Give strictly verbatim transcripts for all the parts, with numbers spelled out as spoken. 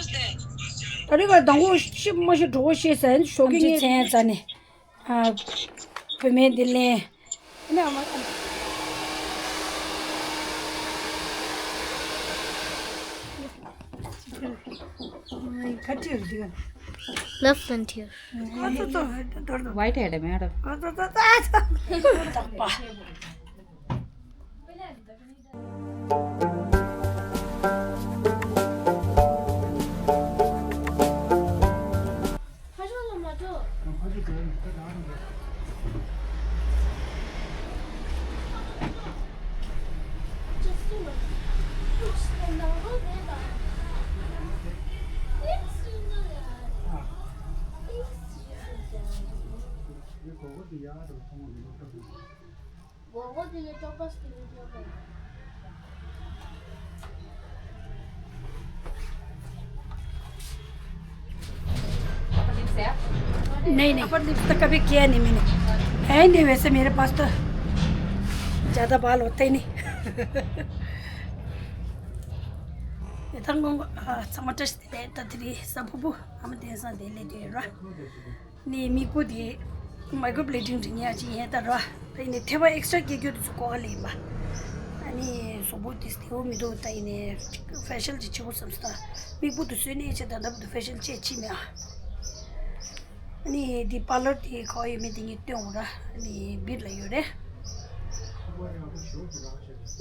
ད་རེས་ཀ་དང་པོ་ཤི་མ་ཤི་གྲོགས་པོ་ཤེས་ཟེར་ཞོགས་ཀྱི་ཨམ་ཆི་ངས་མཚན་ཙ་ནས། ཨ། བུད་མེད་འདི་ལེན། ཨ་ནི་ཨ་མ། ཁ་ཁྲིར་འདི་ག Love Frontier. White head, madam. नहीं, नहीं, upper lips तो कभी किया नहीं मैंने। है नहीं वैसे मेरे पास तो। ज़्यादा बाल होते ही नहीं। ये तो हम, आ, टमाटर से लेते थे, सब वो हम देसा दे लेते हैं। ནི་མིག་པོ་དེ་མའི་ཀོ་བྷི་ལེ་ཌིང་འདྲ་ཉག་ཅིག་ཡིན་ད་ར། ད་ཡིན་ནི་ཐེ་བ་ཨེག་སི་ཊྲ་སྐྱེ་རྒྱུ་དེ་ཚོ་གོ་བ་ལེན་པ། ཨ་ནི་གཟུགས་པོ་དེ་སྟེའུ་མི་འདུག་ད་ཡིན་ནི་ཕེ་ཤལ་ཅིག་བྱེད་དགོས་བསམ་སོང་། མིག་པོ་དེ་བཟོས་ནས་ཆེ་ད་ལྟ་བུ་དུ་ཕེ་ཤལ་ཅིག་བྱེད་མེད་ཨ། ཨ་ནི་དེ་པར་ལར་དེ་ག་བ་ཡོད་མེད་དེ་ངས་སྟོན་འོང་ར། ཨ་ནི་བིར་ལ་ཡོད་རེད།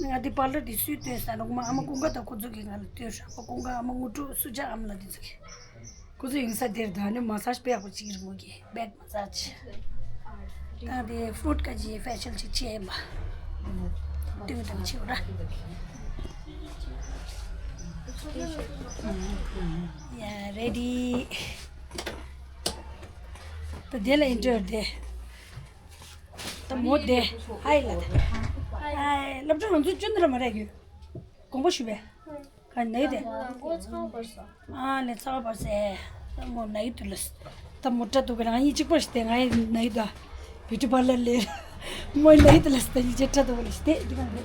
ང་དེ་པར་ལར་དེ་སུས་སྟོན་ས་ནོག་མ། ཨ་མ་ཀུན་དགའ་དང་ཁོ་ཚོ་གིས་ང་ལ་སྟོན་ཧྲ། ཨ་མ་ཀུན་དགའ། ཨ་མ་དངོས་གྲུབ། སུ་ཇ། ཨ་མ་ལགས་དེ་ཚོ་གིས། ཁོ་ཚོ་ཡིན་ས་དེར་ད་ནི་མ་སཱ་ཇི་དཔེ་ཡག་པོ་བྱེད་ཀྱི་རེད་མོ་གི། བེག་མ་སཱ་ཇི། ད་དེ་ཕུ་རུཊ་ཀ་ཅི་ཕེ་ཤལ་ཅིག་བྱས་ཡིན་པ། ཏུང་ཏུང་བྱེད་ར། ཡ་རེ་ཌི། ད་དེ་ལ་ཨིན་ཊར་དེ། ད་མོ་དེ། ཧའི་ལ་དེ། ཧའི། སློབ་གྲྭ་ང་ཚོ་ཅུན་ར་མ་རེད་གི། དགོངས་པ་ཞུ་བས། ག་ནའི་དེ། ཨ་ལེ་ཚ་བ་སེ། མོ་ནའི་དུ་ལས། ད་མོ་ཏྲ་དུ་ག་རང་ཡིན་གཅིག་པ་ཞིག་དེ་ང་ཡི་ནའི་དུ། བི་ཊི་པར་ལར་ལས། མོ་ནའི་དུ་ལས་ད་ཡི་ཅེ་ཏྲ་དུ་བ་ལས་དེ་འདི་ག་རེད།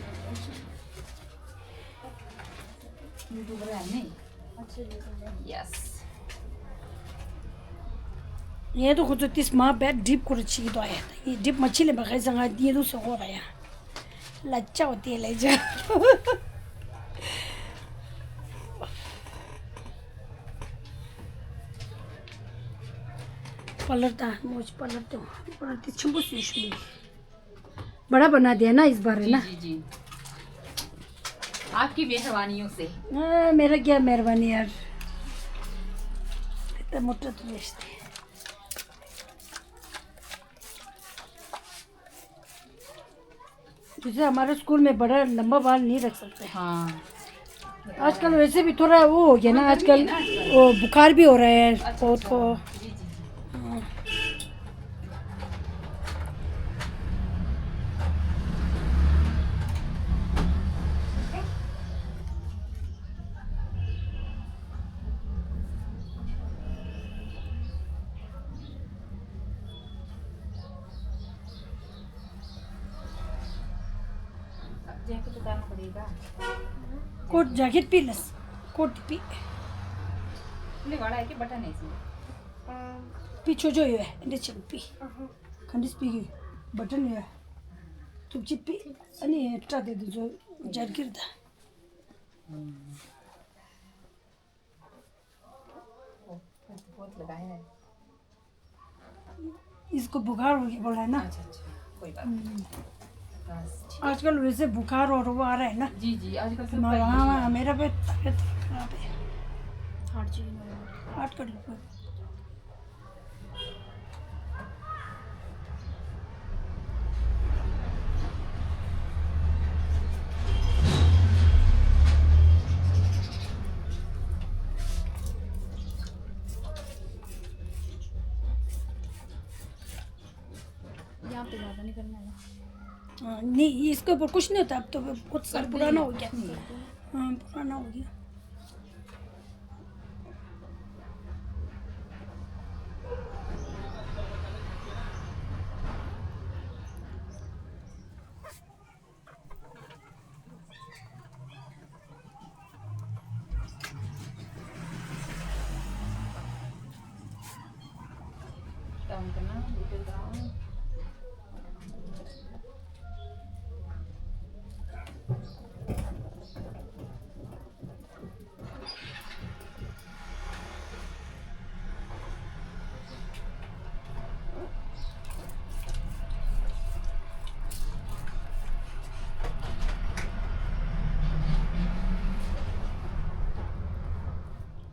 Yes. ངས་ཏོ་ཁོ་ཚོ་ཏིས་མ་བེད་ཌིབ་ཁོ་ར་ཆི་གི་དོ་ཡ། ཡི་ཌིབ་མ་ཆི་ལེ་མ་ཁའི་ས་ང་ཡི་དུ་སོ་ཁོ་ར་ཡ། ལ་ཅའོ་དེ་ལ་ཅ། པ་ལར་ད་མོ་ཅི་པ་ལར་ཏོ་པ་ལར་དེ་ཆེན་པོ་སུས་ཤུ་ལི། बड़ा बना दिया ना इस बार, है ना? जी, जी। आपकी मेहरबानियों से। हाँ, मेरा क्या मेहरबानी यार। इतना मोटा तो बेचते हैं। तुझे हमारे स्कूल में बड़ा लंबा बाल नहीं रख सकते। हाँ। आजकल वैसे भी थोड़ा वो हो गया ना, आजकल वो बुखार भी हो रहा है। अच्छा, बहुत अच्छा। जी, जी, जी। हाँ। जैकेट उतारना पड़ेगा। Coat jacket plus. Coat पी। नहीं, वाला है कि बटन है इसमें। पी छोजो यो है, इंदे चल पी। खंडिस पी की बटन यो है। तुम चिप पी। अनि ट्रा दे दो जो जैकेट दा। बहुत लगाया है। इसको बुखार हो गया बोला है ना। अच्छा, अच्छा, कोई बात नहीं। हम्म। बस, ठीक। आजकल वैसे बुखार और वो आ रहा है ना। जी, जी, आजकल सब हाँ, का ये हाँ, है। मेरा भी तबीयत खराब है। हार्ट जी। हार्ट कर लो। यहाँ पे ज़्यादा नहीं करना है। हाँ, नहीं, इसके ऊपर कुछ नहीं होता, अब तो बहुत सारा पुराना हो गया। हाँ, पुराना हो गया। काम करना, डिटेल बनाओ।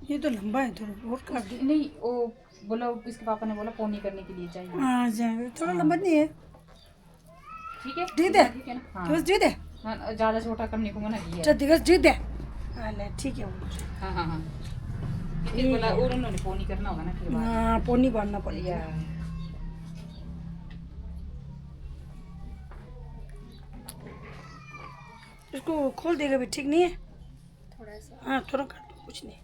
ये तो लंबा है थोड़ा, और काट दे। नहीं, वो बोला, इसके पापा ने बोला पोनी करने के लिए चाहिए। हाँ, जा, थोड़ा हाँ। लंबा नहीं है। ठीक है? ठीक है। ठीक है ना? हाँ। तो बस ठीक है। हाँ, ज्यादा छोटा करने को मना किया है। चल, ठीक है, ठीक है। हाँ, ले, ठीक है। हाँ, हाँ, हाँ। क्योंकि ठीक बोला, है। और उन्होंने पोनी करना होगा ना, फिर बाद में। हाँ, पोनी बांधना पड़ेगा। या। इसको खोल देगा भी, ठीक नहीं है? थोड़ा सा। हाँ, थोड़ा कर दो, कुछ नहीं।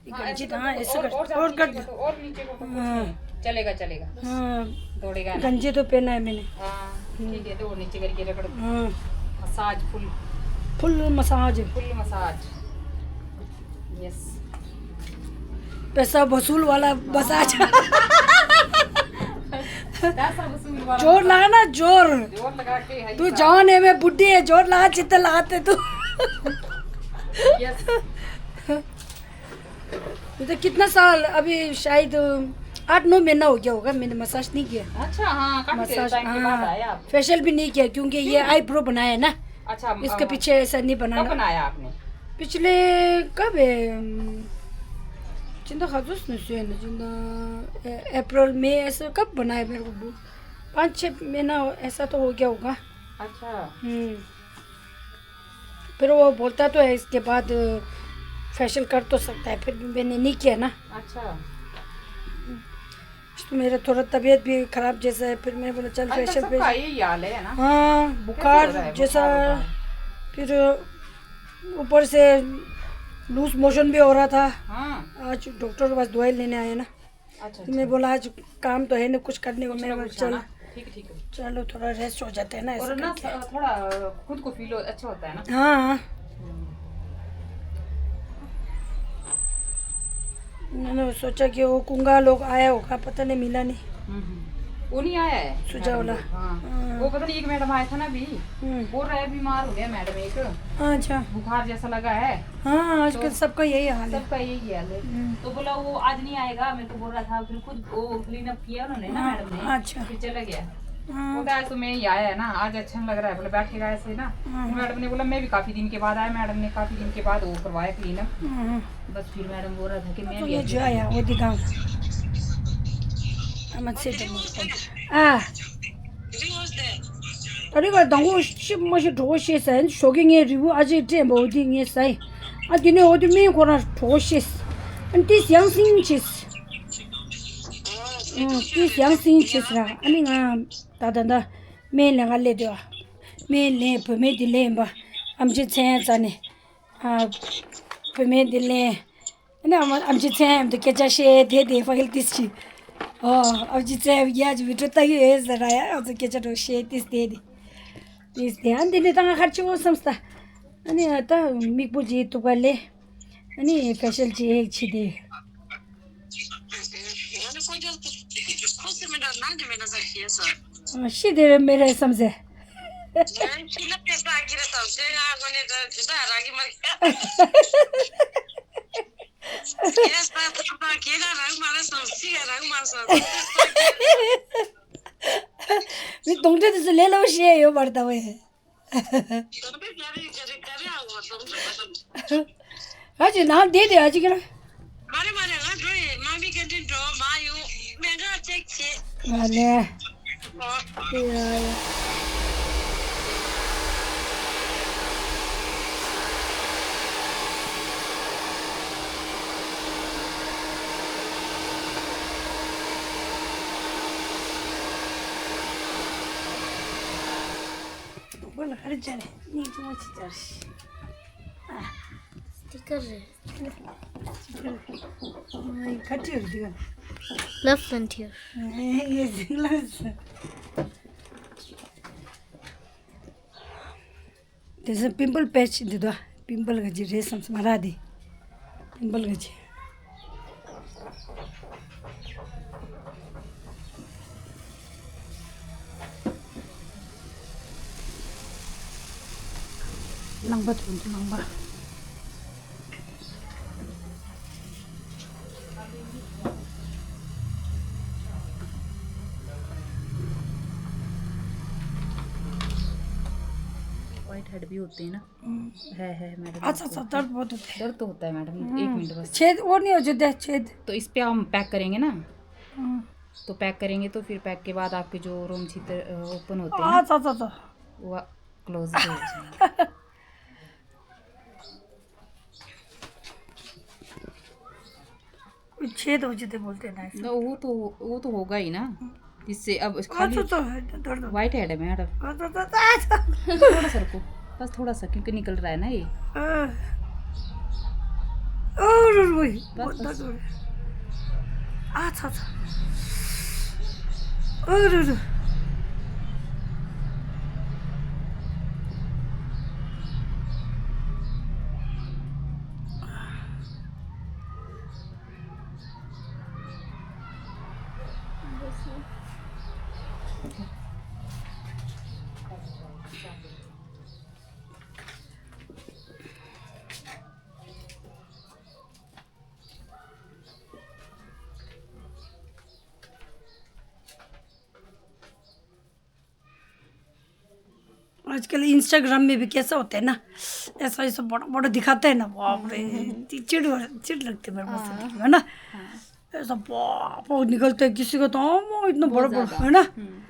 ये हाँ, गंजी ऐसे तो, कर हाँ, दो, ऐसे और, कर दो, और ज्यादा और कर नीचे दो। कर दो, और नीचे कर दो, कुछ हाँ। नहीं। चलेगा, चलेगा। हाँ। दौड़ेगा ना। गंजी तो पहना है मैंने। हाँ, हम्म। ठीक है, तो वो नीचे करके रगड़ दो। हाँ। Massage full. Full massage. Full massage. Yes. पैसा वसूल वाला मसाज। हाँ। पैसा वसूल वाला जोर मसाज। लगा ना, जोर। जोर लगा के है तू ही जवान है, मैं बुढ़ी है, जोर लगा, जितना लगाते तू। यस। ये तो कितना साल, अभी शायद आठ नौ महीना हो गया होगा, मैंने मसाज नहीं किया। अच्छा, हाँ, काफी देर मसाज, टाइम के बाद हाँ, आया आप। फेशियल भी नहीं किया क्योंकि ये क्यों? आईब्रो बनाया है ना, अच्छा, इसके अ, पीछे ऐसा नहीं बनाना। कब बनाया आपने? पिछले, कब है, अम, जिंदा खादुस ने सुए ना, जिंदा, ए, अप्रैल, मई, ऐसा कब बनाया मेरे को? पाँच छः महीना ऐसा तो हो गया होगा। अच्छा। हम्म। फिर वो बोलता तो है, इसके बाद फेशियल कर तो सकता है, फिर भी मैंने नहीं किया ना। अच्छा। तो मेरा थोड़ा तबीयत भी खराब जैसा है, फिर मैंने बोला, "चल, आजकल फेशियल पे।" सबका यही हाल है ना? हाँ, कैसे हो बुखार रहा है, जैसा, बुखार, बुखार? फिर ऊपर से लूज मोशन भी हो रहा था। हाँ। आज डॉक्टर के पास दवाई लेने आए ना। अच्छा, तो मैं अच्छा। बोला, "आज काम तो है नहीं कुछ करने को।" कुछ मैंने ना बोला, कुछ "चलो।" आना। ठीक है, ठीक है। चलो, थोड़ा रेस्ट हो जाते हैं ना, ऐसा और ना, करके। स-, थोड़ा खुद को फील हो-, अच्छा होता है ना। हाँ। हम्म। मैंने सोचा कि वो कुंगा लोग आया होगा, पता नहीं, मिला नहीं। हम्म, हम्म। वो नहीं आया है सुजावला। मैडम लोग, हाँ। हाँ। वो पता नहीं, एक मैडम आया था ना अभी, हम्म। बोल रहा है, बीमार हो गया मैडम एक। अच्छा। बुखार जैसा लगा है। हाँ, आजकल तो सबका यही हाल है। सबका यही हाल है। हम्म। तो बोला, "वो आज नहीं आएगा, मेरे को बोल रहा था।" फिर खुद वो क्लीन अप किया उन्होंने ना, हाँ, मैडम ने, अच्छा। फिर चला गया। हाँ। बोलता, "आज तो मैं ही आया है ना, आज अच्छा नहीं लग रहा है।" बोले, "बैठेगा ऐसे ही ना।" हाँ। फिर मैडम ने बोला, "मैं भी काफी दिन के बाद आया।" मैडम ने काफी दिन के बाद वो करवाया क्लीन अप। हाँ। बस फिर मैडम बोल रहा था कि मैं तो भी ये ऐसे जो आया, वो दिखाऊं। I'm a citizen. ཨ། ཨ་རི་ཀ་དང་པོ་ཤི་མ་ཤི་གྲོགས་ཤེས་ཟེར་ཞོགས་ཀྱི་ངའི་རི་བོ་ཨ་ཅེ་སྤྲད་འབའ་འོ་དེ་ངས་ཟ་ཡིན། ཨ་དེ་ནས་འོ་དེ་སྨན་ཁོ་རང་གྲོགས་ཤེས། ཨ་དེ་ཡང་སིང་ཆེས། ཨ་དེ་ཡང་སིང་ཆེས་ར། ཨ་ནི་ང་ད་ད་ད་སྨན་ལེན་ག་སླེབས་དུས་ཨ། སྨན་ལེན་བུད་མེད་དེ་ལེན་པ། ཨམ་ཆི་མཚན་ཙ་ནས། ཨ་བུད་མེད་དེ་ལེན། ཨ་ནི་ཨམ་ཨམ་ཆི་མཚན་ཨམ་དུ་སྐད་ཆ་བཤད་དེ་དེ་ཕ་གིལ་ཏིས་ཅི། ཨོ་ཨམ་ཆི་མཚན་ཡ་ཅི་བི་ཀྲོ་ལྟ་གི་ཡོད་ཟེར་ར་ཡ། ཨ་ཚོ་སྐད་ཆ་འགྲོ་བཤད་ཏིས་དེ་དེ། ཏིས་དེ་ཨ་འདི་ནི་ད་ང་ཁར་ཆི་འོ་བསམ་སྟ། ཨ་ནི་ད་མིག་པོ་ཅི་ཐུབ་ག་ལེ། ཨ་ནི་ཕེ་ཤལ་ཅི་ཧེག་ཆི་དེ། ཤི་དེ་བས་མེ་རེ་བསམ་ཟེ། མི་གདོང་འདྲེ་དེ་ཚོ་ལས་སླ་པོ་བཤད་ཡོད་པར་ལྟ་བས། ཨ་ཅེ་ནང་བསྡད་དེ་ཨ་ཅེ་ཀྱི་ན། མ་རེད་མ་རེད། ང་འགྲོ་ཡིན། མ་མི་ཀན་ཊིན་འགྲོ་མ་ཡོང་། སྨན་ཁང་ཅེག་བྱེད། ཨ་ལེ། ཨོ། ཡ་ཡ། སྟི་ཀར་རེད། ཁ་ཁྲིད་རེད་འདི་ག། Love Frontier. ངས་ཟིན་ལ་ཟིན། དེ་ཚོ་པིམ་པལ་པེ་ཆི་འདི་དོ། པིམ་པལ་ག་ཅི་རེད་བསམ་སོང་ང་ར་དེ། པིམ་པལ་ག་ཅི། རླངས་པ་ཐོན་འདུག་རླངས་པ། white head भी होते हैं ना। हम्म। है, है, मैडम। अच्छा, अच्छा, दर्द बहुत होता है। दर्द तो होता है, मैडम। हम्म। एक मिनट बस। छेद और नहीं हो जाते, छेद? तो इस पे हम पैक करेंगे ना। हम्म। तो पैक करेंगे, तो फिर पैक के बाद आपके जो रोम छिद्र, अ, ओपन होते हैं ना, अच्छा, अच्छा, अच्छा। वो क्लोज भी हो जाएंगे। छेद हो जाते बोलते हैं ना ऐसे। ना, वो तो, वो तो होगा ही ना। इससे अब हाँ, खाली तो, तो है, तो दर्द होता है। वाइट हेड है मैडम। हाँ, तो, तो, तो, अच्छा। थोड़ा सा रुको, बस थोड़ा सा, क्योंकि निकल रहा है ना ये। हाँ। और, और वही, बस, बहुत बस। दर्द हो रहा है। अच्छा, अच्छा। और, और। आजकल Instagram में भी कैसा होता है ना, ऐसा, ऐसा बड़ा बड़ा दिखाता है ना, बाप रे, हम्म। चिड़, चिड़ लगती है मेरे को, हाँ। है ना? हाँ। ऐसा बाप, वो निकलता है किसी का तो, "अम्म, इतना बहुत बड़ा बड़ा," ज्यादा। है ना? हम्म।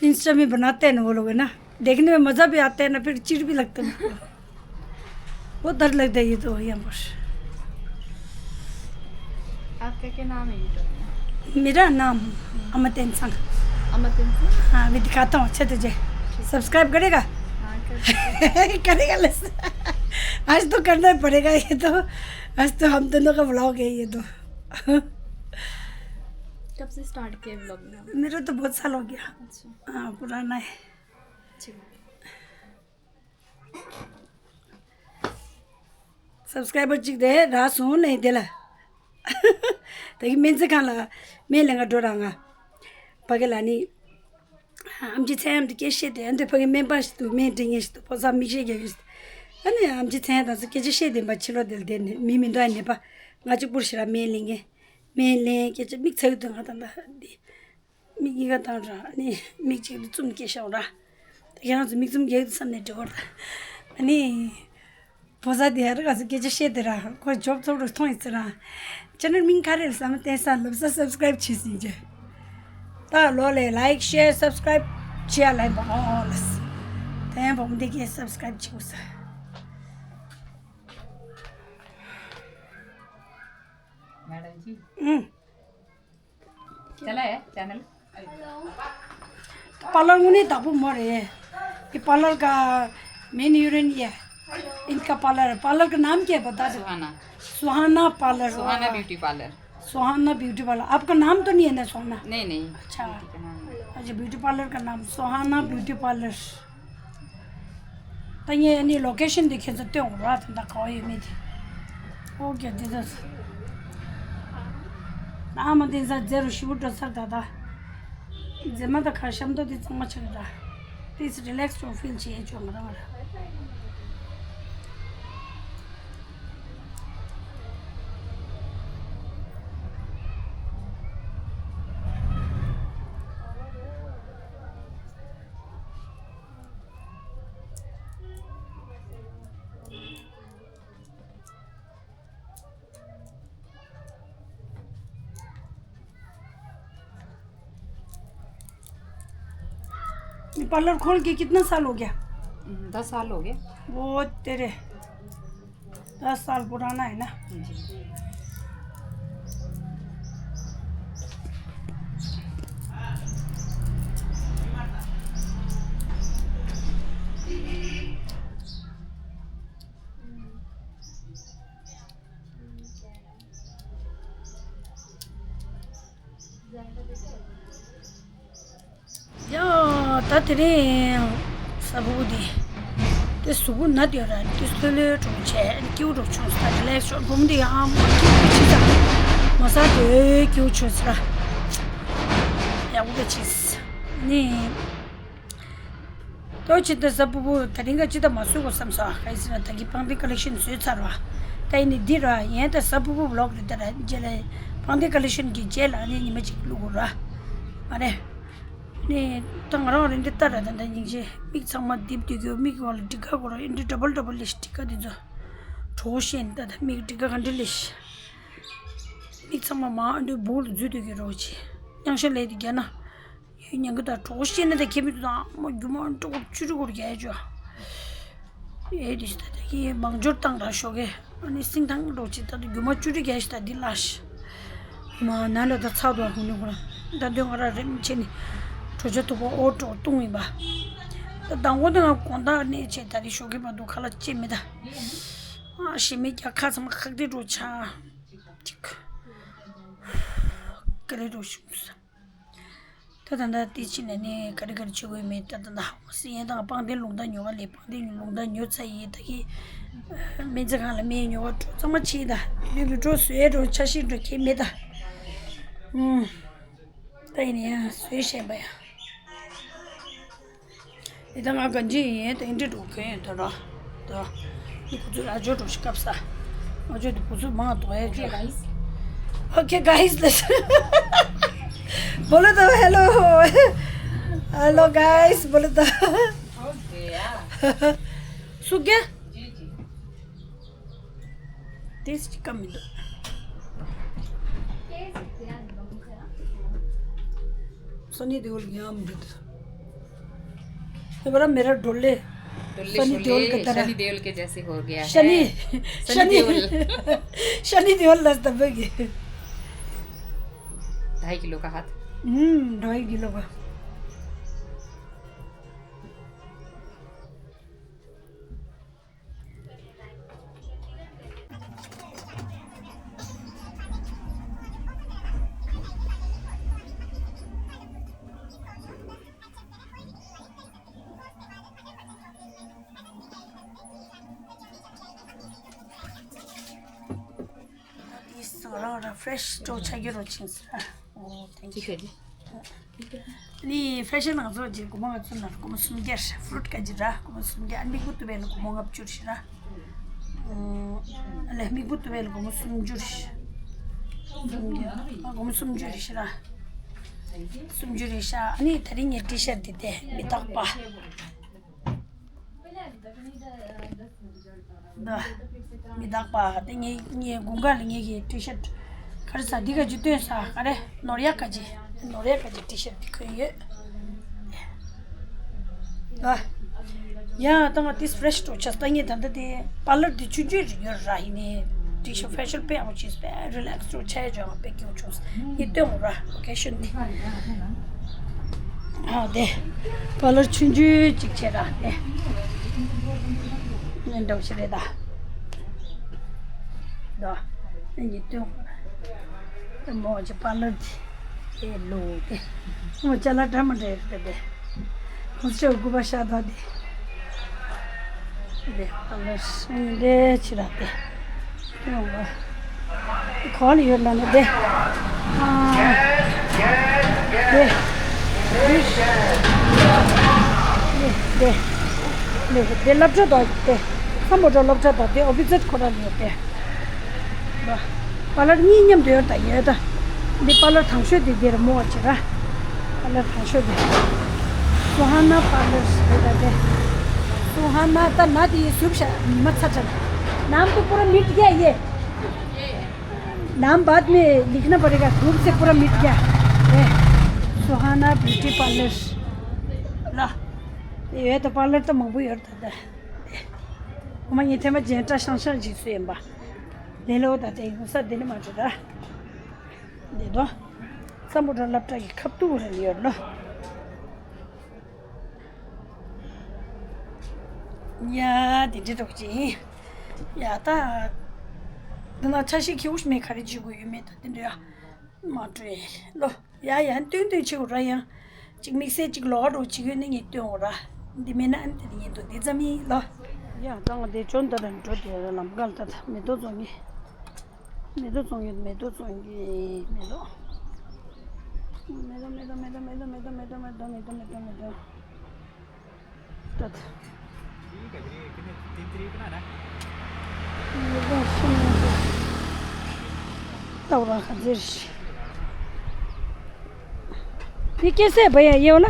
Insta में बनाते हैं ना वो लोग, है ना? देखने में मजा भी आता है ना, फिर चिड़ भी लगता है मेरे को। बहुत डर लगता है ये तो यहाँ पर। आपका क्या नाम है YouTube में? मेरा नाम अमर तेंसंग। अमर तेंसंग? हाँ, अभी दिखाता हूँ, अच्छा तुझे। ठीक। Subscribe करेगा? हाँ, कर दीजिए। करेगा, लेकिन आज तो करना ही पड़ेगा ये तो। आज तो हम दोनों का vlog है ये तो। कब से start किया vlog बनाना? मेरा तो बहुत साल हो गया। अच्छा। हाँ, पुराना है। ठीक है। Subscriber གཅིག་དེ་རག་སོང་ནས་དེ་ལ། ད་གི་སྨན་རྩིས་ཁང་ལ་སྨན་ལེན་ག་འགྲོ་ར་ང་། ཕ་གི་ལ་ནི། ཨམ་ཆི་ཚེ་ཡམ་དུ་སྐད་བཤད་དེ་ཨ་འདི་ཕ་གི་སྨན་པ་ཞིག་འདུག་སྨན་འདྲེན་མཁན་ཞིག་འདུག་ཕོ་གསར་མིག་ཤེལ་རྒྱག་མཁན་ཞིག་འདུག་ཨ་ནི་ཨམ་ཆི་ཚེ་ཡམ་དང་སུ་སྐད་ཆ་བཤད་དེ་མ་ཕྱི་ལོགས་དེ་ལ་བསྡད་ནས་མི་མི་འདུག་ཨ་ནི་པ། ང་གཅིག་པུར་ཞིག་ར་སྨན་ལེན་མཁན། སྨན་ལེན་སྐད་ཆ་མིག་ཚ་གི་འདུག་ང་ད་ལྟ་འདི། མིག་གཉིས་ཀ་བཏང་ར་ཨ་ནི་མིག་གཅིག་ལ་བཙུམ་སྐྱེས་ཤོག་ར། ད་ཁྱེད་རང་ཚོ་མིག་བཙུམ་རྒྱག་གི་འདུག་བསམ་ནས་འགྲོ་གི་རེད། ཨ་ནི། ཕོ་གསར་དེ་ཡར་ག་ཚོད་སྐད་ཆ་བཤད་དེ་ར་ཁོ་ཇོབ་ཚོགས་རུ་མཐོང་ཡིན་ཟེར་ར། Channel མིང་ག་རེ་རེད་བསམ་བསྟན་ས་ལབ་ས་subscribe བྱེད་ཟིན་ཅེ། ད་ལོ་ལས་like share subscribe བྱེད་ཡ་ལན་པ་ཨོ་ལས། དེ་ཡང་བོམ་དེ་གས་subscribe བྱེད་དགོས་ས། मैडम जी। ཨུམ། चला है चैनल। पार्लर उन्हें दाबू मरे है। ये पार्लर का मेन हीरोइन ये है। इनका पार्लर है। पार्लर का नाम क्या है बता दो। सुहाना। सुहाना पार्लर। सुहाना ब्यूटी पार्लर। सुहाना ब्यूटी पार्लर। आपका नाम तो नहीं है ना सुहाना? नहीं, नहीं। अच्छा। ब्यूटी का नाम नहीं। अच्छा, ब्यूटी पार्लर का नाम सुहाना beauty parlour. ད་ངས་ནི་ལོ་ཀེ་ཤན་དེ་ཁྱེད་ཚོ་སྟོན་འོང་ར་དེ་འདྲ་ག་བ་ཡོད་མེད་དེ། ཨོ་ཀེ་དེ་ཚོ། ཨ་མ་དེ་ཚ་རྫེ་རུ་ཞིབ་འགྲོ་ཚར་ད་ད། རྫེ་མ་ད་ཁ་ཤམ་དོ་དེ་གཙང་མ་ཆགས་ར། Please relax your feel བྱེད་ཆོག་ང་རང་ང་ར། ये पार्लर खोल के कितना साल हो गया? हम्म, दस साल हो गए। वो तेरे दस साल पुराना है ना? जी। ཡ། ད་དེ་རིང་ས་བུ་དེ་དེ་གཟུགས་པོ་ན་དེ་ར་དེ་ལྷོད་ལྷོད་འགྲོ་བྱས་སྐྱིད་པོ་འགྲོ་བྱུང་ས་དེ་ལས་ཤོར་བུམ་དེ་ཡང་མ་སྐྱིད་པོ་ཅི་ཙམ་མ་ཟ་དེ་སྐྱིད་པོ་བྱུང་ས་ར་ཡག་པོ་ཅིག་ནི། ལྟོས་ཆེ་ད་གཟའ་ཕུར་བུ་ད་རིང་ག་ཅི་ད་མ་བཟོས་གོ་བསམ་སོང་། ག་ཡིན་ཟེར་ན་ད་གི་པང་གདན་ཀ་ལེག་ཤན་བཟོས་ཚར་བ། ད་ཡིན་ནི་འདི་ར་ཡན་ད་གཟའ་ཕུར་བུ་ཝི་ལོག་རེད། ད་ར་རྗེས་ལ་པང་གདན་ཀ་ལེག་ཤན་གྱི་རྗེས་ལ་ཨ་ནི་ཉི་མ་གཅིག་བླུག་དགོས་ར། མ་རེད། ནི་ད་ང་རང་རེ་འདི་ལྟ་ར་ད་ད་སྙིང་རྗེ་མིག་ཚང་མ་རྡིབ་སྡོད་རྒྱུ། མིག་བ་ལ་འགྲིག་ག་གོ་ར་ཨིན་འདྲི་ཌབ་ལ་ཌབ་ལ་ལེ་ཤ་འགྲིག་ག་འདི་ཚོ། གྲོགས་ཤེས་ད་ད་མིག་འགྲིག་ག་ག་འདྲི་ལེ་ཤ། མིག་ཚང་མ་མ་ཨ་འདྲི་སྦུག་ལ་འཛུལ་སྡོད་རྒྱུ་རོགས་བྱེད། མཉང་ཤ་ལས་དེ་རྒྱ་ན། ཡོད་ཉང་གི་ད་གྲོགས་ཤེས་ན་ད་ཁྱེད་མི་ད་མ་རྒྱུ་མ་འགྲོ་གོ་བཅུ་དྲུག་གོ་རྒྱ་ཡ་ཅོ། ཨེ་དེ་ཞིག་ད་ད་ཡིན་མང་སྦྱོར་བཏང་ར་ཤོག་གེ། ཨ་ནི་སིང་ཐང་འགྲོ་ཅིག་ད་ད་རྒྱུ་མ་བཅུ་དྲུག་རྒྱ་ཞིག་ད་འདི་ལ་ཤི། མ་ན་ལ་ད་ཚ་དོ་ཧུ་ནུ་ཁོ་ར་ད་འདོད་ང་ར་རེམ་ཆེ་ནི་གྲོ་ཆ་དུ་པོ་ཨོ་ཏྲོ་བཏུང་ཡིན་པ། ད་དང་པོ་ད་ང་དགོང་དག་ནས་ཆེ་ད་རི་ཤོག་གེ་མ་འདུག་ཁ་ལ་ཅེ་མི་ད། ཨ་ཞེ་མི་རྒྱ་ཁ་ཚང་མ་ཁག་དེ་འགྲོ་ཆ། ཅིག་ཀ་རེ་འགྲོ་ཤུགས་ས། ད་ད་ད་དེ་ཕྱི་ནས་ནི་ག་རེ་ག་རེ་བྱེད་དགོས་མེད། ད་ད་ད་ཧོ་སི་ཡན་དང་པང་གདན་རླུང་རྟ་ཉོ་བ་ལས་པང་གདན་རླུང་རྟ་ཉོ་ཚར་ཡིན། ད་གི་སྨན་རྩིས་ཁང་ལ་སྨན་ཉོ་བ་འགྲོ་ཚང་མ་ཕྱིན། ད་ལུས་ལུས་འགྲོ་བཟོས་འགྲོ་ཆ་ཤི་འགྲོ་ཁྱེད་མེད་ད། ཨུམ། ད་ཡིན་ནི་ཡང་བཟོས་བཞིན་པ་ཡང་། ཨེ་ད་ང་ག་འཇི་ཡིན་ད་ཨིན་འདྲི་འགྲོ་གི་ཡིན་ད་ར། ད། ནི་ཁོ་ཚོས་ཨ་ཇོ་འགྲོ་ཤི་སྐབས་ས། ཨ་ཇོ་དེ་ཁོ་ཚོས་མང་དོག་ཡ་ཇོ། Okay, guys. Okay, guys, listen. बोलो तो हेलो। हेलो गाइस, बोलो तो। हो गया। सूख गया? जी, जी। टेस्ट कम मिला। सनी देओल गया अमृत। ये बड़ा मेरा डोले। डोले सनी शोले, देओल की तरह। शनि देओल के जैसे हो गया है। शनि, शनि शनि, देओल। शनि देओल लस दबेगी। ढाई किलो का हाथ। हम्म, ढाई किलो का। This is fresh to chagiro chins. Oh, thank you. ནི་ཕེ་ཤན་ནང་ཚོ་རྗེས་སྒོར་མོ་ང་ཚོ་ནང་སྒོར་མོ་སུམ་བརྒྱ་རེད། ཕུ་རུ་ཊི་ཀ་ཇི་ར་སྒོར་མོ་སུམ་བརྒྱ། ཨ་མིག་བུ་ཏུ་བེ་ལ་སྒོར་མོ་ལྔ་བཅུ་རེད་ཤི་ར། ཨ་ལེ་མིག་བུ་ཏུ་བེ་ལ་སྒོར་མོ་སུམ་ཅུ་རེད་ཤི། སུམ་བརྒྱ་ཨ་སྒོར་མོ་སུམ་ཅུ་རེད་ཤི་ར། སུམ་ཅུ་རེད་ཤ། ཨ་ནི་ད་རིང་ངའི་ཊི་ཤར་ཊི་འདི་དེ་མི་རྟག་པ། ད། མི་རྟག་པ་དེ་ངའི་ངའི་དགུན་ཁ་ལ་ངེད་ཀྱི་ཊི་ཤར་ཊི་ག་རེ་ཟ་འདི་ག་ཅི་སྟོན་ས་ག་རེ་ནོར་ཡག་ག་ཅི་ནོར་ཡག་ག་ཅི་ཊི་ཤར་ཊི་འདི་གོན་ཡོད། ད། ཡ་ད་ང་ཏིས་ཕེ་རེ་ཤི་འགྲོ་ཆས་ད་ངས་ད་ལྟ་དེ་པར་ལར་དེ་ཆུང་ཆུང་རེ་ཡོད་ར་ཡིན་ནའི་ཊི་ཤར་ཊི་ཕེ་ཤལ་དཔེ་ཡག་པོ་བྱས་པས་རི་ལེག་སི་འགྲོ་ཆས་ཅང་དཔེ་སྐྱིད་པོ་བྱུང་ངས་སྟོན་འོ་ར་ལོ་ཀེ་ཤན་དེ། ཨ་དེ། པར་ལར་ཆུང་ཆུང་ཅིག་བྱས་ར་དེ། ངས་འགྲོ་ཞིག་རེད་ད། ད། ངས་སྟོན་འོ་ར། མོ་ཅི་པར་ལར་དེ། དེ་ལོ་དེ། མོ་ཅ་ལག་འདྲ་མི་འདྲ་ཡོད་རེད་དེ། ཁོང་ཚོས་སྐུ་པར་ཤ་སྟག་དེ། དེ་ཨ་ལ་སེང་ལྡེ་ཆི་ར་དེ། ཡོང་བ། ག་ལ་ཡོད་ལ་ནི་དེ། ཨ། དེ། དེ། དེ། དེ། དེ་སློབ་གྲྭ་དང་དེ། ཁམ་བུ་ཊ་སློབ་གྲྭ་དང་དེ་ཨོ་པི་ཛེ་ཊི་ཁོ་ར་ལ་ཡོད་དེ། པར་ལར་གཉིས་མཉམ་དུ་ཡོད་ད་ཡོད་ད། འདི་པར་ལར་དང་ཤོས་དེ་འདིར་མོ་བ་ཅི་ར། པར་ལར་དང་ཤོས་དེ། སུ་ཧ་ན་པར་ལར་ཟེར་ད་དེ། सुहाना ད་ན་དེ་ཡི་སུབ་ཤ་མ་ཚ་ཚ། नाम तो पूरा मिट गया ये। नाम बाद में लिखना पड़ेगा, धूप से पूरा मिट गया। ए, सुहाना ब्यूटी पार्लर ལ། ཡོད་ད་པར་ལར་ད་མང་པོ་ཡོད་ད་ད། ཨོ་མ་ངས་ཐེངས་མ་རྗེས་འདྲ་ཤང་ཤང་ཞིག་སུ་ཡིན་པ། ལེ་ལོ་ད་དེ་ཡོང་ས་དེ་ནི་མ་འགྲོ་ད། དེ་དོ། སམ་བྷོ་ཊ་སློབ་གྲྭ་གི་ཁ་ཐུག་རེ་ཡོད་ལོ། ཡ་དེ་འདྲ་འགྲོ་གི་ཡིན། ཡ་ད། འདི་ན་ཆ་ཤས་ཁྱེའུ་ཞིག་མེད་ག་རེ་བྱེད་དགོས་ཡོད་མེད་ད་དེ་འདྲ་ཡ། མ་འགྲོ་ཡ་ལོ། ཡ་ཡ་སྟོན་སྟོན་བྱེད་འོ་ར་ཡང་། གཅིག་དམིགས་བསལ་གཅིག་ལོག་འགྲོ་བྱེད་ཡོད་ནི་ངས་སྟོན་འོ་ར། འདི་མེད་ན་ཨ་ནི་དེ་ཉིན་དུ་འདི་ཙམ་ཡིན་ལོ། ཡ་ད་ང་དེ་ཅོན་ད་ར་འགྲོ་དེ་ལམ་ཁ་ལ་ད་ད་མེ་ཏོག་བཙོང་གི། མེ་ཏོག་བཙོང་གི་མེ་ཏོག་བཙོང་གི་མེ་ཏོག་མེ་ཏོག་མེ་ཏོག་མེ་ཏོག་མེ་ཏོག་མེ་ཏོག་མེ་ཏོག་མེ་ཏོག་མེ་ཏོག་མེ་ཏོག་མེ་ཏོག་མེ་ཏོག་ད་ད། ད་འོ་རང་ཁ་རྩེར་ཤི། ये कैसे है भैया, ये वाला?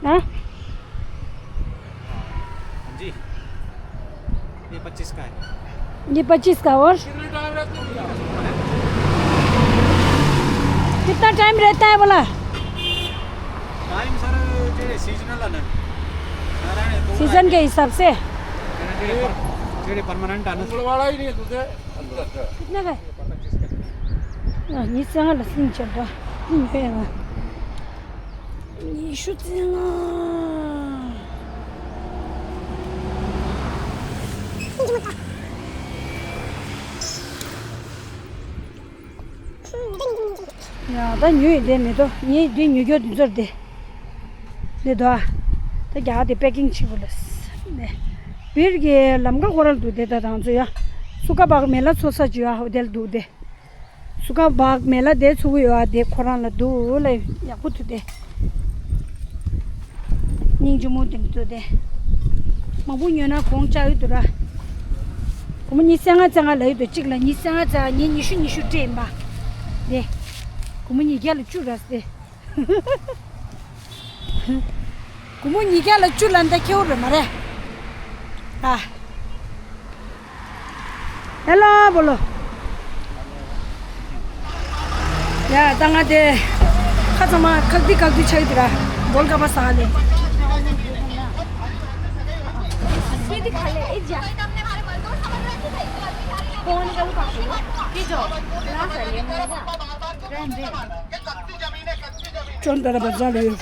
हाँ? हाँ जी, ये पच्चीस का है। ये पच्चीस का। और कितना टाइम रहता है बोला? टाइम सर, जेड़े सीजनल है ना, सीजन के हिसाब से। जेड़े पर-, जेड़े परमानेंट है ना। कितने का है? ཉི་ཤུ་རྩ་ལྔ་ལ་སྲིང་བྱེད་དོ། ཉི་ཤུ་རྩ་ལྔ། ཡ་ད་ཉོས་ཡིན་དེ་མེད་དོ། ངས་འདི་ཉོ་རྒྱུ་འདི་ཚོར་དེ། འདི་དོ། ད་རྒྱ་དེ་པེ་ཀིང་བྱེད་དགོས་ལ། ནས་བིར་གྱི་ལམ་ཁ་ཁོ་རང་འདུག་དེ། ད་དང་ཚོ་ཡ། སུ་ཀ་བག་མེ་ལ་ཚོ་ས་ཅུ་ཡ་ཧོ་དེ་ལ་འདུག་དེ། སུ་ཀ་བག་མེ་ལ་དེ་ཚུགས་ཡོད་ཨ། དེ་ཁོ་རང་ལ་འདུག་ལ། ཡག་པོ་འདུག་དེ། སྙིང་རྗེ་མོ་དེ་འདུག་དེ། མང་པོ་ཉོས་ན་གོང་ལྕགས་ཡོད་འདུག་ར། སྒོར་མོ་ཉི་ཤུ་རྩ་ལྔ་རྩ་ལྔ་ལ་ཡོད་འདུག་གཅིག་ལ་ཉི་ཤུ་རྩ་ལྔ་རྩ་ལྔ། ངས་ཉི་ཤུ་ཉི་ཤུ་སྤྲད་ཡིན་པ། དེ། སྒོར་མོ་ཉིས་བརྒྱ་ལ་བཅུ་ར་སྟེ། སྒོར་མོ་ཉིས་བརྒྱ་ལ་བཅུ་ལ་འདི་ཁེའུ་རེད་མ་རེད། ཨ། ཧེ་ལོ་བོ་ལོ། ཡ་ད་ང་དེ་ཁ་ཚང་མ་ཁག་དི་ཁག་དི་ཆགས་ཡོད་ར། གོལ་ག་པ་ས་ལེ། ཅོན་ཏ་ར་བ་ཛ་ལེ།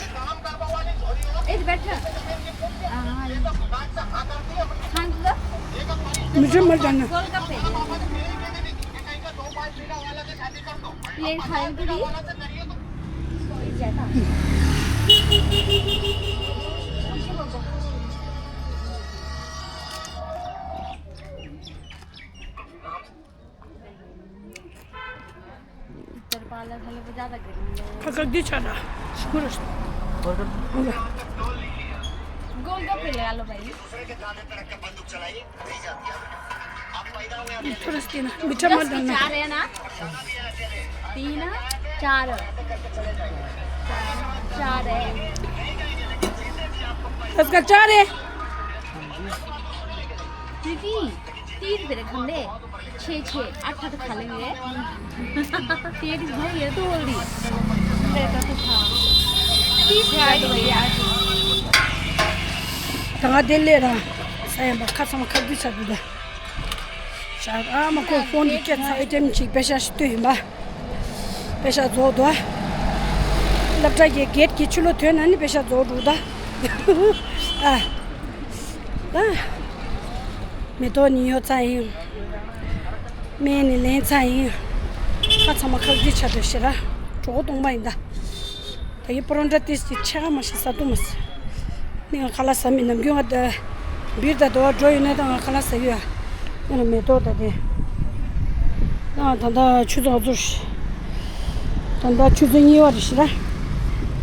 तेरे पार्लर वाले को ज्यादा गर्मी है। खसक दी छाड़ा। शुक्र। गोलगप्पे लगा लो भाई। थोड़ा सा तीन मीठा मत दस की डालना। चार है ना? तीन, चार। चार है। दस का चार है। प्रीति। तीस रुपए रखने दे। छः छः, आठ आठ खा लेंगे। तेरी भाई है तो बोल रही। मेरे का तो था। तीस रुपए तो भैया। ད་ང་དེ་ལས་ར་ས་ཡན་པ་ཁ་ཚང་མ་ཁ་བསྡུ་བྱ་དུ་ད། ཤ་ཨ་མ་ཁོ་ཕོན་གྱི་སྐད་ཚ་ཨེ་ཏེམ་ཅིག་པེ་ཤ་ཞིག་ལྟོས་ཡིན་པ། པེ་ཤ་རྫོགས་དོ། སློབ་གྲྭ་གི་གེད་ཀྱི་ཆུ་ལོ་ཐོན་ན་ནི་པེ་ཤ་རྫོགས་འགྲོ་ད། ཨ། ད། མེ་ཏོག་ནི་ཡོད་ཚ་ཡིན། སྨན་ནི་ལེན་ཚ་ཡིན། ཁ་ཚང་མ་ཁག་རྒྱུ་ཆ་དོད་ཤི་ར། གྲོགས་སྟོང་པ་ཡིན་ད། ད་ཡི་པོ་རོན་ཏྲ་ཏིས་ཀྱི་ཆེ་ག་མ་ཤི་ས་དུ་མ་སི། ནི་ང་ཁ་ལག་ཟ་མི་ནམ་རྒྱུན་ང་ད། བིར་ད་དོ་བ་འགྲོ་ཡོད་ན་ད་ང་ཁ་ལག་ཟ་གི་ཡ། ང་ལ་མེ་ཏོག་ད་དེ། ང་ད་ད་ཆུ་ཚོད་ཚོད་ཤི། ད་ད་ཆུ་ཚོད་གཉིས་པ་རེད་ཤི་ར།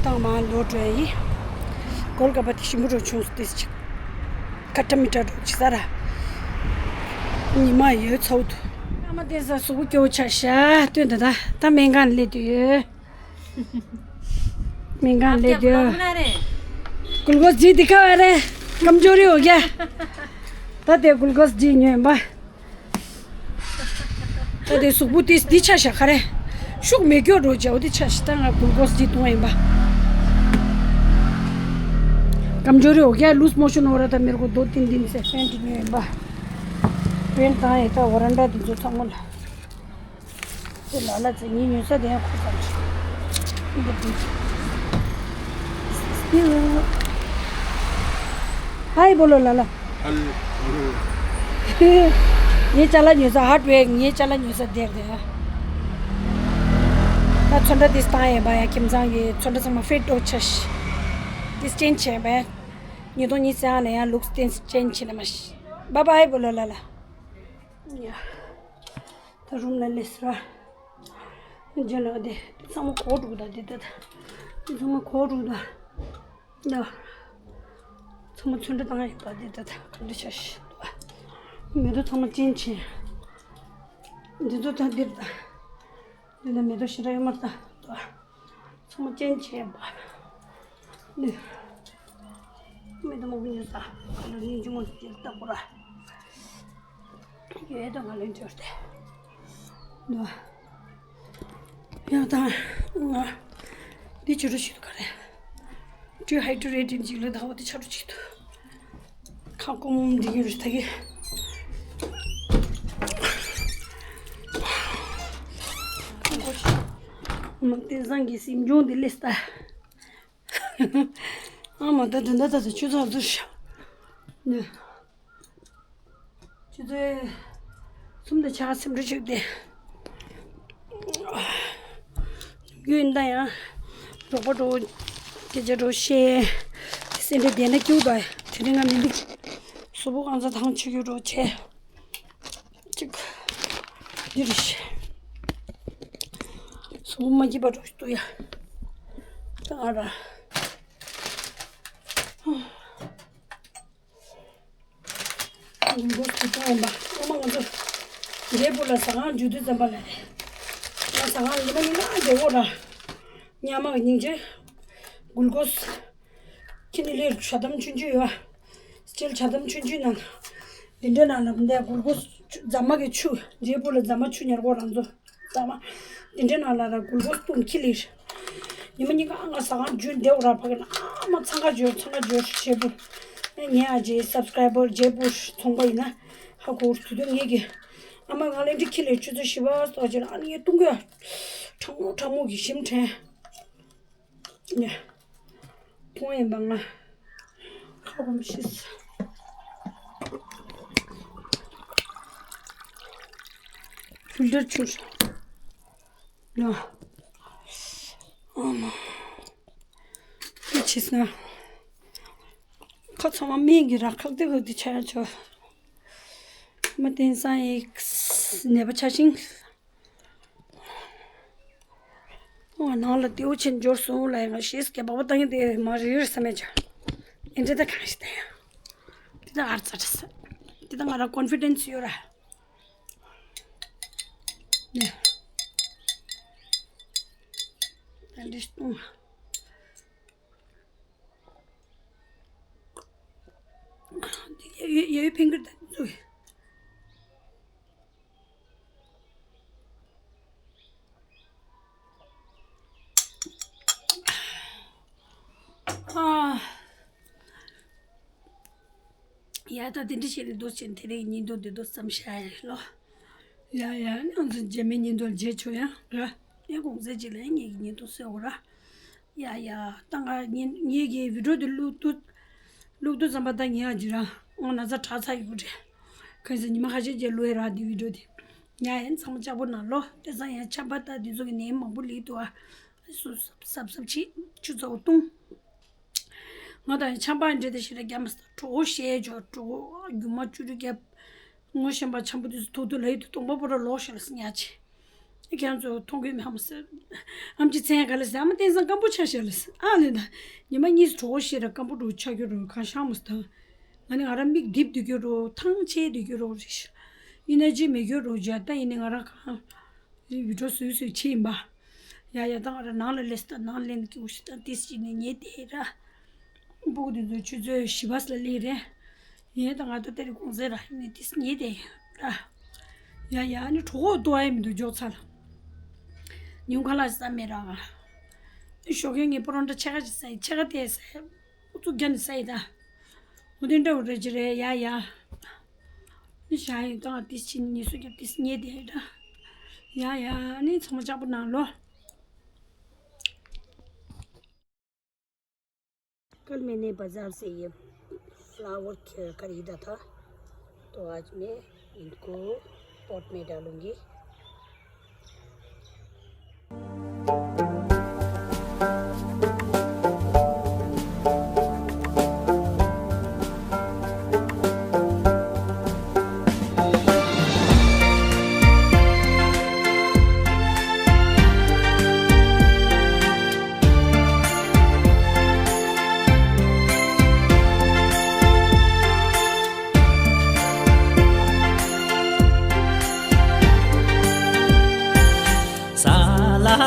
ད་ང་མ་ལོ་འགྲོ་ཡ་ཡིན། གོལ་ག་པ་དེ་ཞིམ་པོ་འགྲོ་བྱུང་སོ་ཏིས་ཅིག་ཁ་ཏ་མི་ཏྲ་འགྲོ་ཅི་ས་ར། ཉི་མ་ཡོད་ཚ་བོ་དུ། ཨ་མ་དེ་ས་སུ་བུ་སྐྱོ་ཆ་ཤ་སྟོན་ད་ད་ད་སྨན་ཁང་སླེབས་དུས་ཡོད། སྨན་ཁང་སླེབས་དུས་ཡོད། གུལ་ཀོས་ཇི་དི་ཁ་བ་རེ་ཀམ་ཇོ་རི་འོ་གྱ། ད་དེ་གུལ་ཀོས་ཇི་ཉོས་པ། ད་དེ་གཟུགས་པོ་དེ་འདི་ཆ་ཤ་ཁ་རེ། ཤུགས་མེད་སྐྱོ་འགྲོ་བྱའོ་དེ་ཆ་ཤི་ད་ང་གུལ་ཀོས་ཇི་གཏོང་ཡིན་པ། ཀམ་ཇོ་རི་འོ་གྱ་ལུས་མོ་ཤོ་ནོ་ར་ད་མེར་གོ་དོ་ཏིན་ཏིན་སེ་ཕན་ཏི་ཉོས་ཡིན་པ། ཕན་བཏང་ཡིན་ད་འོ་ར་འདྲ་དེ་ཚོ་ཚང་མ་ལ། དེ་ལ་ལ་ཚེ་ངའི་ཉོས་ས་དེ་ཡང་ཁོ་ཚང་ཆུ། ཧའི་བོ་ལོ་ལ་ལ། ངའི་ཅ་ལག་ཉོས་ས་ཧར་ཌི་ཝེར་ངའི་ཅ་ལག་ཉོས་ས་དེར་དེ། ད་ཚོན་ཁྲ་དེ་སྟངས་ཡིན་པ་ཡང་ཁྱིམ་ཚང་གི་ཚོན་ཁྲ་ཚང་མ་ཕེད་འགྲོ་ཆ་ཤི། དེ་ཅེན་ཇི་བྱས་པ་ཡང་། ཉིས་སྟོང་ཉི་ཤུ་རྩ་ལྔ་ལ་ཡང་ལུགས་དེ་ཅེན་ཇི་བྱས་ན་མ་ཤི། བཱའི་བཱའི་བོ་ལོ་ལ་ལ། ཡ། ད་རུམ་ལ་སླེབས་སོང་། རྗེས་ལ་དེ་ཚང་མ་གོག་འགྲོ་གི་ད་དེ་ད་ད། དེ་ཚང་མ་གོག་འགྲོ་གི་ད། ད། མ་ཚོན་ཁྲ་བཏང་ཡོད་པ་འདི་ད་ད་ག་འདྲ་ཆགས་ཤི་འདུག་མེ་ཏོག་ཚང་མ་ཅན་ཆེ། འདི་ཚོ་ད་འདིར་ད། འདི་ན་མེ་ཏོག་ཞེ་དྲག་ཡོད་མ་རེད་ད་འདུག་ཚང་མ་ཅན་ཆེ་ཡོད་པ། འདི། མེ་ཏོག་མང་པོ་ཉོས་ས། ག་ལ་ནི་ཅི་མོ་ཅིག་ལྟ་བུ་ར། ཡོད་ད་ང་ལེན་འབྱོར་ཏེ། འདུག་ཡང་དང་། ང་། འདི་ཆུ་རུ་ཞིག་ཏུ་ག་རེ། ཏུ་ཧའི་ཌི་རེ་ཊིང་ཅིག་ལ་ད་བ་དེ་ཆ་རུ་ཅིག་ཏུ། ཁ་སྐོམ་འདི་གི་རུ་ད་གི། ཁ་སྐོམ་ཞིག་མ་བསྟན་བཟང་གི་སེམས་བྱུང་འདི་ལས་ལྟ། ཨ་མ་ད་དུ་འདི་ད་དུ་ཆུ་ཚོད་ཚོ་ཤ། ནི། ཆུ་ཚོད་གསུམ་དང་ཕྱེད་ཀ་ཙམ་རེ་བྱུང་སྟེ། ཡུན་ད་ཡང་། རོགས་པ་འགྲོ། སྐད་ཆ་འགྲོ་བཤད། སེ་འབྲས་ལྡན་ན་སྐྱིད་ད། དེ་རིང་ང་མི་འདུག་གཟུགས་པོ་གང་ཚ་ཐང་ཆད་ཡོད་འགྲོ་བྱས། ཅིག་འདི་རེད་ཤག་གཟུགས་པོ་མ་སྐྱིད་པ་འགྲོ་ཞིག་འདུག་ཡ། ད་ང་ར། འགུལ་འགུལ་དུ་གཏོང་ཡིན་པ། ཨ་མ་ང་ཚོ་འབྲས་སྤུངས་ལ་ཟ་ཁང་འཇུ་དུས་ཙམ་པ་ལ། ང་ཟ་ཁང་ཉི་མ་ཉི་མ་འདྲ་བོ་ར། ཉག་མ་གི་སྙིང་རྗེ། འགུལ་འགུལ། ཁྱི་ནི་ལས་ཇ་དམ་ཆུང་ཆུང་ཡོད། སྤྱིར་ཇ་དམ་ཆུང་ཆུང་ནང་། འདི་འདྲ་ནང་ལ་འདི་འགུལ་འགུལ། རྫ་མ་གི་ཆུ། འབྲས་སྤུངས་ལ་རྫ་མ་ཆུ་ཉར་གོ་རང་ཚོ། ཟ་མ། དེ་འདྲའི་ནང་ལ་ར་འགུལ་འགུལ་སྟོང་ཁྱི་ལིར། ཉི་མ་གཉིས་ཀ་ང་ཟ་ཁང་རྒྱུན་འདེའུ་ར་ཕ་གི་ན་ཨ་མ་འཚང་ཁ་འཇོར་འཚང་ཁ་འཇོར་ཞེ་པོ། ངའི་ཨ་ཅེ་སབ་སི་ཀ་རའི་བར་རྗེ་པོ་ཚོང་པ་ཡིན་ན་ཧ་གོ་དུས་དུས་ངེད་ཀྱི་ཨ་མ་ང་ལེན་ཏི་ཁྱི་ལིར་ཆུ་ཚོད་བཞི་པ་སྟོག་ཅེ་ན་ཨ་ནི་ངས་བཏུང་གི་ཁྲང་མོ་ཁྲང་མོ་གི་ཞིམ་དྲན། ནས། ཁོང་ཡིན་པ་ང་། ཁ་སྐོམ་ཤི་ས། ཕིལ་ཏར་ཆུ། ལ། ཨ་མ། དེ་ཕྱིས་ན། ཁ་ཚང་མ་སྨན་གྱི་ར་ཁག་དེ་ཁག་དེ་ཆ་ཡ་ཆོ། མ་བསྟན་སང་ཡིག་ནད་པ་ཆ་ཤིང་། ཨོ་ནང་ལ་དེའུ་ཆེན་འབྱོར་སོང་ལ་ཡང་ཤེས་ཀྱི་སྦག་སྦག་བཏང་ཡིན་དེ་མ་རེད་བསམ་མེད་ཅག་ཨེ་འདྲ་ད་གང་ཞིག་ད་ཡང་། དེ་ད་ཨར་ཙ་ཏྲ་ས། དེ་ད་ང་ར་ཀོན་ཕི་ཌེན་སི་ཡོད་ར། ནས། ད་འདི་སྟོང་། དེ་ཡ་ཡ་ཡ་ཕིང་གི་ད་ཚུ། ཨ། ཡ་ད་དེ་འདྲ་བྱས་ནས་འདུག་ཅེས་དེ་རིང་ཉིན་ཐོ་འདི་འདུག་ཙམ་བཤད་ཡ་ལོ། ཡ་ཡ་ང་ཚོ་རྗེས་མའི་ཉིན་ཐོ་མཇལ་ཆོག་ཡ་ར། ངས་གུང་སེང་ཅིག་ལ་ངེད་ཀྱི་ཉིན་ཐོ་གསོལ་བ་ར། ཡ་ཡ། ད་ང་ངེད་ངེད་ཀྱི་བི་ཌིའོ་འདི་བླུག་དུས། བླུག་དུས་ཙམ་པ་ད་ངེད་ཨ་ཅི་ར། ཨོ་ན་ཚ་དྲག་ཚ་ཡོད་རེད། གང་ཟེར་ཉི་མ་ཁ་ཤས་རྗེས་བླུག་ཡ་ར་འདི་བི་ཌིའོ་འདི། ཡ་ཡ་ཚང་མ་ལྕགས་པོ་ནང་ལོ། དེ་ཙང་ཡ་ཆམ་པ་ད་འདི་ཚོ་གི་ནད་མང་པོ་ལུས་འདུག་ཨ། སུ་སབ་སབ་སབ་ཆི་ཆུ་ཚ་བོ་བཏུང་། ང་དང་ཡ་ཆམ་པ་འདྲེ་དེ་ཞེ་དྲག་རྒྱ་མ་ས་གྲོགས་བཤད་ཅོ་གྲོགས་རྒྱུ་མ་བཅུ་དྲུག་རྒྱབ། ངོ་ཤེས་པ་འཆམ་པོ་དུས་སུ་ཐོག་ཏུ་ལ་ཡིད་དུ་གཏོང་པ་པོ་ར་ལོག་ཤོར་ལ་སི་ཉག་ཆེ། ཨེ་ཁྱེད་ཚོ་མཐོང་གི་མེད་ཧམ་སི། ཨམ་ཅི་མཚན་ག་ལ་སི་ཨ་མ་བསྟན་བཟང་སྐམ་པོ་ཆགས་ཤག་ལ་སི་ཨ་ལེ་ད། ཉི་མ་གཉིས་སུ་གྲོགས་ཤེས་ར་སྐམ་པོ་འགྲོ་ཆགས་རྒྱུ་རོ་གང་ཤང་མོ་སི་ད། ང་ནི་ང་ར་མིག་རྡིབ་སྡོད་རྒྱུ་རོ་ཐང་ཆད་སྡོད་རྒྱུ་རོ་རེ་ཤི། ཨི་ནར་ཇི་མེད་རྒྱུ་རོ་ཇ་ད་ཡིན་ནི་ང་ར་གང་། བི་ཌིའོ་བཟོས་བཟོས་ཆེ་ཡིན་པ། ཡ་ཡ་ད་ང་ར་ནང་ལ་སླེབས་ད་ནང་སླེབས་ནི་སྐྱིད་པོ་ཞིག་ད་ཏིས་ཅི་ནི་ཉེ་དེ་ར། སྤུ་གུ་དེ་ཚོ་ཆུ་ཚོད་བཞི་པ་ལ་སླེབས་རེད། ཡིན་ད་ང་ད་དེ་རིང་གུང་སེང་ར་ཡིན་ནི་ཏིས་ཉེ་དེ་ར། ཡ་ཡ་ཨ་ནི་གྲོགས་པོ་ཏོ་ཨེ་མི་འདུག་འཇོག་ཚར་ལ། ཉུང་ཁ་ལ་ས་མེད་ར་ང་། ཞོགས་ཀས་ངས་པོ་རོ་ཊ་ཕྱེད་ཀ་ཅིག་ཟ་ཡི་ཕྱེད་ཀ་དེ་ཟ་ཡི། ཨུ་ཚུགས་རྒྱ་ནི་ས་ཡི་ད། ཨུ་དེ་འདྲ་བོ་རེ་ཅི་རེད་ཡ་ཡ། ནི་ཞག་ཡིན་ཏང་ཏིས་ཕྱིན་ཉི་སུ་རྒྱབ་ཏིས་ཉེ་དེ་ར། ཡ་ཡ་ནི་ཚང་མ་ལྕགས་པོ་ནང་ལོ། कल मैंने बाजार से ये फ्लावर ख- खरीदा था, तो आज मैं इनको पॉट में डालूंगी।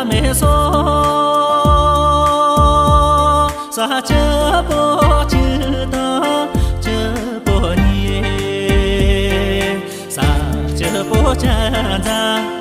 མེད་སོང་། ས་སྐྱིད་པོ་གཅིག་དང་སྐྱིད་པོ་གཉིས། ས་སྐྱིད་པོ་གཅིག་དང་